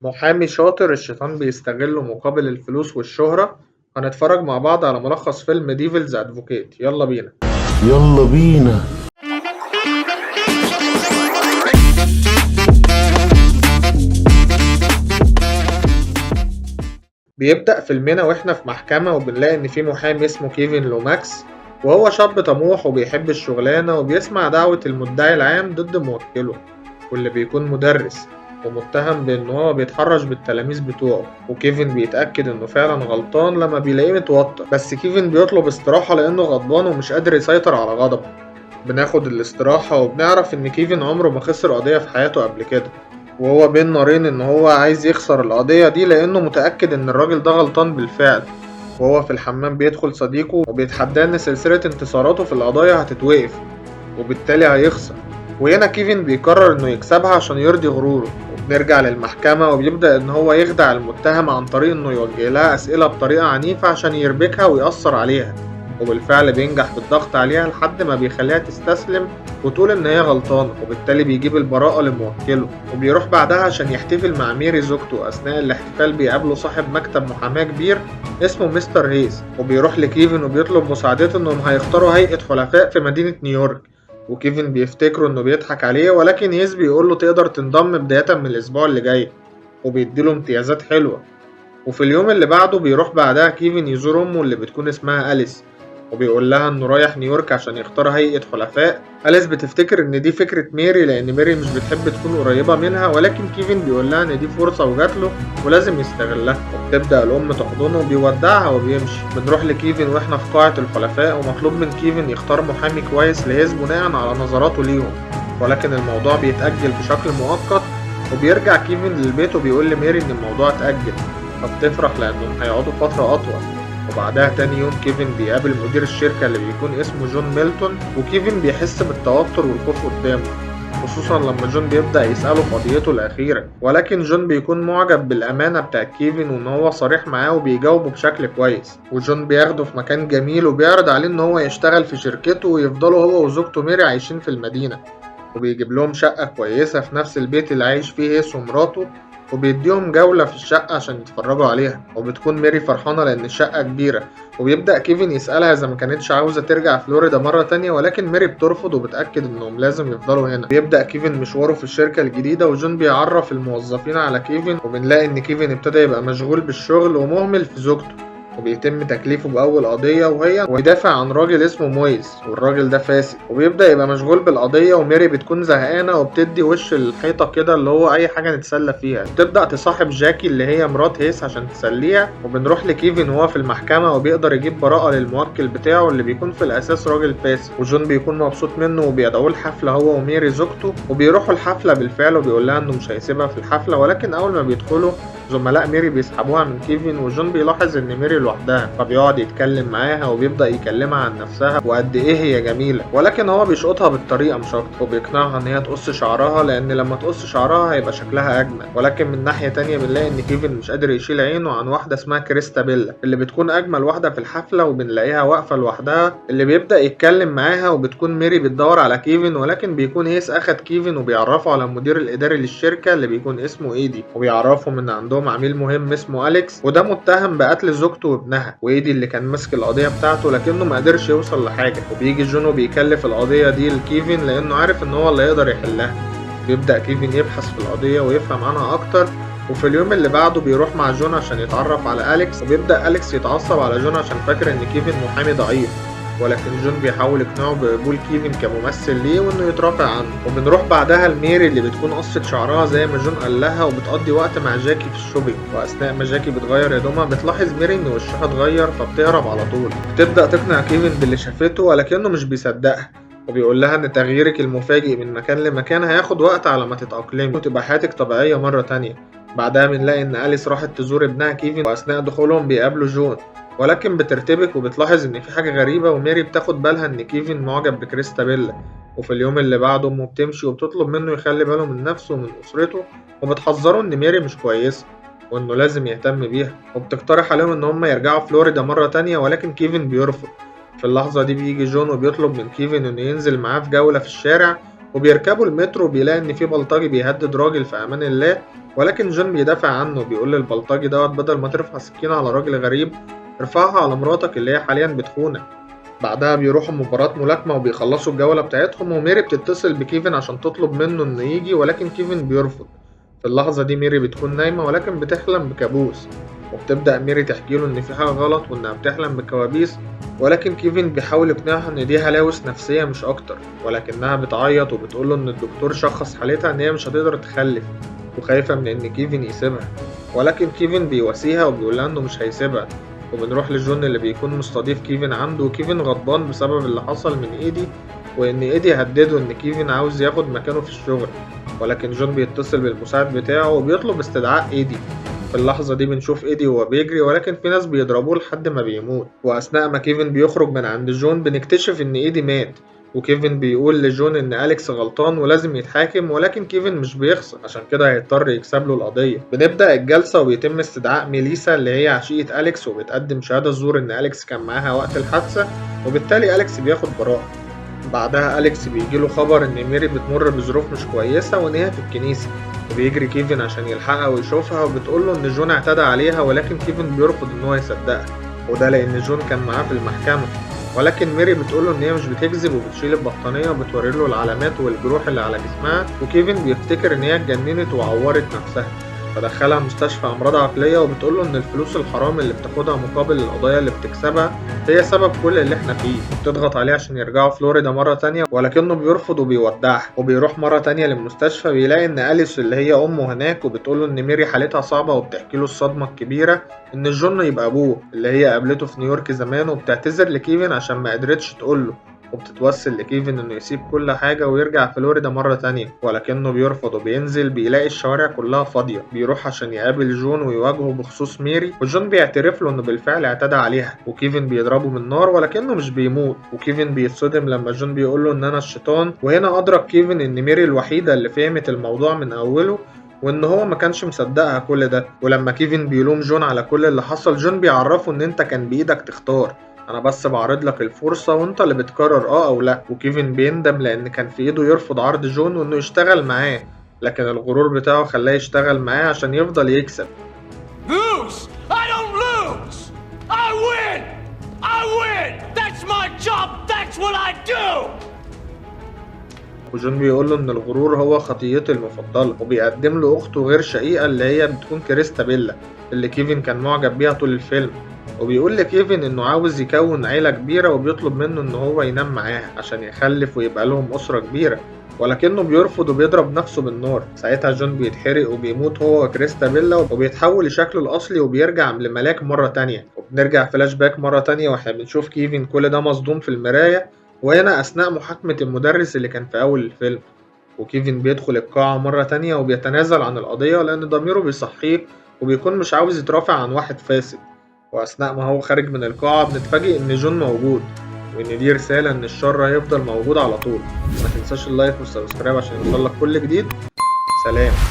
محامي شاطر الشيطان بيستغله مقابل الفلوس والشهرة. هنتفرج مع بعض على ملخص فيلم Devil's Advocate. يلا بينا يلا بينا. بيبدأ فيلمنا واحنا في محكمة، وبنلاقي ان في محامي اسمه كيفن لوماكس، وهو شاب طموح وبيحب الشغلانة، وبيسمع دعوة المدعي العام ضد موكله واللي بيكون مدرس ومتهم بان هو بيتحرش بالتلاميذ بتوعه. وكيفن بيتأكد انه فعلا غلطان لما بيلاقيه متوتر، بس كيفن بيطلب استراحة لانه غضبان ومش قادر يسيطر على غضبه. بناخد الاستراحة وبنعرف ان كيفن عمره ما خسر قضية في حياته قبل كده، وهو بين نارين ان هو عايز يخسر القضية دي لانه متأكد ان الراجل ده غلطان بالفعل. وهو في الحمام بيدخل صديقه وبيتحداه ان سلسلة انتصاراته في القضايا هتتوقف وبالتالي هيخسر، وهنا كيفن بيقرر انه يكسبها عشان يرضي غروره. وبنرجع للمحكمة وبيبدأ ان هو يخدع المتهم عن طريق انه يوجه لها اسئلة بطريقة عنيفة عشان يربكها ويأثر عليها، وبالفعل بينجح بالضغط عليها لحد ما بيخليها تستسلم وتقول ان هي غلطانة، وبالتالي بيجيب البراءة لموكله. وبيروح بعدها عشان يحتفل مع ميري زوجته. اثناء الاحتفال بيقابله صاحب مكتب محاماة كبير اسمه مستر هيز، وبيروح لكيفن وبيطلب مساعدته انهم هيختاروا هيئة حلفاء في مدينة نيويورك. وكيفن بيفتكره انه بيضحك عليه، ولكن هيز بيقول له تقدر تنضم بداية من الاسبوع اللي جاي، وبيديله امتيازات حلوة. وفي اليوم اللي بعده بيروح بعدها كيفن يزور امه اللي بتكون اسمها أليس، وبيقول لها انه رايح نيويورك عشان يختار هيئة حلفاء. أليس بتفتكر ان دي فكرة ميري لان ميري مش بتحب تكون قريبة منها، ولكن كيفن بيقول لها ان دي فرصة وجات له ولازم يستغلها. وبتبدأ الام تحضنه وبيودعها وبيمشي. بنروح لكيفن واحنا في قاعة الحلفاء، ومطلوب من كيفن يختار محامي كويس لهيز بناء على نظراته ليهم، ولكن الموضوع بيتأجل بشكل مؤقت. وبيرجع كيفن للبيت وبيقول لميري ان الموضوع اتأجل، فبتفرح لانهم هيقعدوا فترة أطول. وبعدها تاني يوم كيفن بيقابل مدير الشركة اللي بيكون اسمه جون ميلتون، وكيفن بيحس بالتوتر والخوف قدامه، خصوصا لما جون بيبدأ يسأله في قضيته الأخيرة. ولكن جون بيكون معجب بالأمانة بتاعت كيفن وإن هو صريح معاه وبيجاوبه بشكل كويس. وجون بياخده في مكان جميل وبيعرض عليه إن هو يشتغل في شركته ويفضلوا هو وزوجته ميري عايشين في المدينة، وبيجيب لهم شقة كويسة في نفس البيت اللي عايش فيه هيس ومراته، وبيديهم جولة في الشقة عشان يتفرجوا عليها. وبتكون ميري فرحانة لأن الشقة كبيرة، وبيبدأ كيفن يسألها إذا ما كانتش عاوزة ترجع فلوريدا مرة تانية، ولكن ميري بترفض وبتأكد إنهم لازم يفضلوا هنا. بيبدأ كيفن مشواره في الشركة الجديدة، وجون بيعرف الموظفين على كيفن، وبنلاقي إن كيفن ابتدى يبقى مشغول بالشغل ومهمل في زوجته، وبيتم تكليفه بأول قضية وهي ويدافع عن راجل اسمه مويز، والراجل ده فاسد. وبيبدأ يبقى مشغول بالقضية، وميري بتكون زهقانة وبتدي وش الحيطة كده اللي هو أي حاجة نتسلى فيها. بتبدأ تصاحب جاكي اللي هي مرات هيس عشان تسليها. وبنروح لكيفن وهو في المحكمة، وبيقدر يجيب براءة للموكل بتاعه اللي بيكون في الأساس راجل فاسد. وجون بيكون مبسوط منه وبيدعوه الحفلة هو وميري زوجته، وبيروحوا الحفلة بالفعل، وبيقول لها إنه مش هيسيبها في الحفلة. ولكن أول ما بيدخلوا زملاء ميري بيسحبوها من كيفن، وجون بيلاحظ ان ميري لوحدها، فبيقعد يتكلم معاها وبيبدأ يكلمها عن نفسها وقد ايه هي جميلة، ولكن هو بيشقطها بالطريقة مش اكتر، وبيقنعها ان هي تقص شعرها لان لما تقص شعرها هيبقى شكلها اجمل. ولكن من ناحية تانية بنلاقي ان كيفن مش قادر يشيل عينه عن واحدة اسمها كريستابيلا اللي بتكون اجمل واحدة في الحفلة، وبنلاقيها واقفة لوحدها، اللي بيبدأ يتكلم معاها. وبتكون ميري بتدور على كيفن، ولكن بيكون هيس اخد كيفن وبيعرفه على المدير الاداري للشركة اللي بيكون اسمه ايدي، وبيعرفه من عندهم عميل مهم اسمه أليكس، وده متهم بقتل زوجته وابنها، وإيدي اللي كان ماسك القضية بتاعته لكنه ما قدرش يوصل لحاجة. وبيجي جون وبيكلف القضية دي لكيفن لأنه عارف إن هو اللي يقدر يحلها. بيبدأ كيفن يبحث في القضية ويفهم عنها أكتر. وفي اليوم اللي بعده بيروح مع جون عشان يتعرف على أليكس، وبيبدأ أليكس يتعصب على جون عشان فاكر إن كيفن محامي ضعيف، ولكن جون بيحاول يقنعه بقبول كيفن كممثل ليه وانه يترافع عنه. وبنروح بعدها لميري اللي بتكون قصت شعرها زي ما جون قال لها، وبتقضي وقت مع جاكي في ال shopping. واثناء ما جاكي بتغير هدومها بتلاحظ ميري ان وشها اتغير، فبتهرب على طول. بتبدا تقنع كيفن باللي شافته، ولكنه مش بيصدقها، وبيقول لها ان تغييرك المفاجئ من مكان لمكان هياخد وقت على ما تتأقلمي وتبقى حياتك طبيعية مرة تانية. بعدها بنلاقي ان أليس راحت تزور ابنها كيفن، واثناء دخولهم بيقابلوا جون، ولكن بترتبك وبتلاحظ ان في حاجة غريبة، وميري بتاخد بالها ان كيفن معجب بكريستابيلا. وفي اليوم اللي بعده امه بتمشي وبتطلب منه يخلي باله من نفسه ومن اسرته، وبتحذره ان ميري مش كويسة وانه لازم يهتم بيها، وبتقترح عليهم ان هم يرجعوا فلوريدا مرة تانية، ولكن كيفن بيرفض. في اللحظة دي بيجي جون وبيطلب من كيفن انه ينزل معاه في جولة في الشارع، وبيركبوا المترو، بيلاقي إن في بلطجي بيهدد راجل في أمان الله، ولكن جون بيدافع عنه، بيقول للبلطجي دوت بدل ما ترفع سكينة على راجل غريب ارفعها على مراتك اللي هي حاليا بتخونك. بعدها بيروحوا مباراة ملاكمة وبيخلصوا الجولة بتاعتهم، وميري بتتصل بكيفن عشان تطلب منه انه يجي، ولكن كيفن بيرفض. في اللحظة دي ميري بتكون نايمة ولكن بتحلم بكابوس، وبتبدأ ميري تحكي له إن في حاجة غلط وإنها بتحلم بكوابيس، ولكن كيفن بيحاول يقنعها إن دي هلاوس نفسية مش أكتر، ولكنها بتعيط وبتقوله إن الدكتور شخص حالتها إن هي مش هتقدر تخلف وخايفة من إن كيفن يسيبها، ولكن كيفن بيواسيها وبيقولها إنه مش هيسيبها. وبنروح لجون اللي بيكون مستضيف كيفن عنده، وكيفن غضبان بسبب اللي حصل من إيدي، وإن إيدي هدده إن كيفن عاوز ياخد مكانه في الشغل، ولكن جون بيتصل بالمساعد بتاعه وبيطلب استدعاء إيدي. في اللحظة دي بنشوف إيدي وهو بيجري، ولكن في ناس بيضربوه لحد ما بيموت. وأثناء ما كيفن بيخرج من عند جون بنكتشف إن إيدي مات، وكيفن بيقول لجون إن أليكس غلطان ولازم يتحاكم، ولكن كيفن مش بيخسر، عشان كده هيضطر يكسب له القضية. بنبدأ الجلسة وبيتم استدعاء ميليسا اللي هي عشيقة أليكس، وبتقدم شهادة زور إن أليكس كان معاها وقت الحادثة، وبالتالي أليكس بياخد براءة. بعدها أليكس بيجيله خبر إن ميري بتمر بظروف مش كويسة وإن هي في الكنيسة، وبيجري كيفن عشان يلحقها ويشوفها، وبتقوله إن جون اعتدى عليها، ولكن كيفن بيرفض إن هو يصدقها، وده لأن جون كان معاه في المحكمة. ولكن ميري بتقوله إن هي مش بتكذب، وبتشيل البطانية وبتوري له العلامات والجروح اللي على جسمها، وكيفن بيفتكر إن هي اتجننت وعورت نفسها، فدخلها مستشفى أمراض عقلية، وبتقوله إن الفلوس الحرام اللي بتاخدها مقابل القضايا اللي بتكسبها هي سبب كل اللي احنا فيه، وبتضغط عليه عشان يرجعوا فلوريدا مرة تانية، ولكنه بيرفض وبيودعها، وبيروح مرة تانية للمستشفى. بيلاقي إن أليس اللي هي أمه هناك، وبتقوله إن ميري حالتها صعبة، وبتحكي له الصدمة الكبيرة إن جون يبقى أبوه اللي هي قابلته في نيويورك زمان، وبتعتذر لكيفن عشان ما قدرتش تقوله، وبتتوسل لكيفن انه يسيب كل حاجة ويرجع فلوريدا مرة تانية، ولكنه بيرفض. وبينزل بيلاقي الشوارع كلها فاضية، بيروح عشان يقابل جون ويواجهه بخصوص ميري، وجون بيعترف له انه بالفعل اعتدى عليها، وكيفن بيضربه بالنار ولكنه مش بيموت. وكيفن بيتصدم لما جون بيقول له ان انا الشيطان، وهنا ادرك كيفن ان ميري الوحيدة اللي فهمت الموضوع من اوله، وان هو ما كانش مصدقها كل ده. ولما كيفن بيلوم جون على كل اللي حصل، جون بيعرفه ان انت كان بايدك تختار، انا بس بعرض لك الفرصة وانت اللي بتقرر اه او لا. وكيفن بيندم لان كان في ايده يرفض عرض جون وانه يشتغل معاه، لكن الغرور بتاعه خلاه يشتغل معاه عشان يفضل يكسب. Lose! I don't lose! I win! I win! That's my job! That's what I do! وجون بيقول له ان الغرور هو خطيته المفضلة، وبيقدم له اخته غير شقيقة اللي هي بتكون كريستا بيلا اللي كيفن كان معجب بيها طول الفيلم، وبيقول لكيفن انه عاوز يكون عيلة كبيرة، وبيطلب منه ان هو ينام معاها عشان يخلف ويبقى لهم أسرة كبيرة، ولكنه بيرفض وبيضرب نفسه بالنار. ساعتها جون بيتحرق وبيموت هو وكريستا بيلا، وبيتحول لشكله الأصلي وبيرجع لملاك مرة تانية. وبنرجع فلاش باك مرة تانية واحنا بنشوف كيفن كل ده مصدوم في المراية، وهنا أثناء محاكمة المدرس اللي كان في أول الفيلم. وكيفن بيدخل القاعة مرة تانية وبيتنازل عن القضية لأن ضميره بيصحيه وبيكون مش عاوز يترافع عن واحد فاسد. وأثناء ما هو خارج من القاعة بنتفاجئ إن جون موجود، وإن دي رسالة إن الشر هيفضل موجود على طول. ما تنساش ال like وال subscribe عشان يوصلك كل جديد. سلام.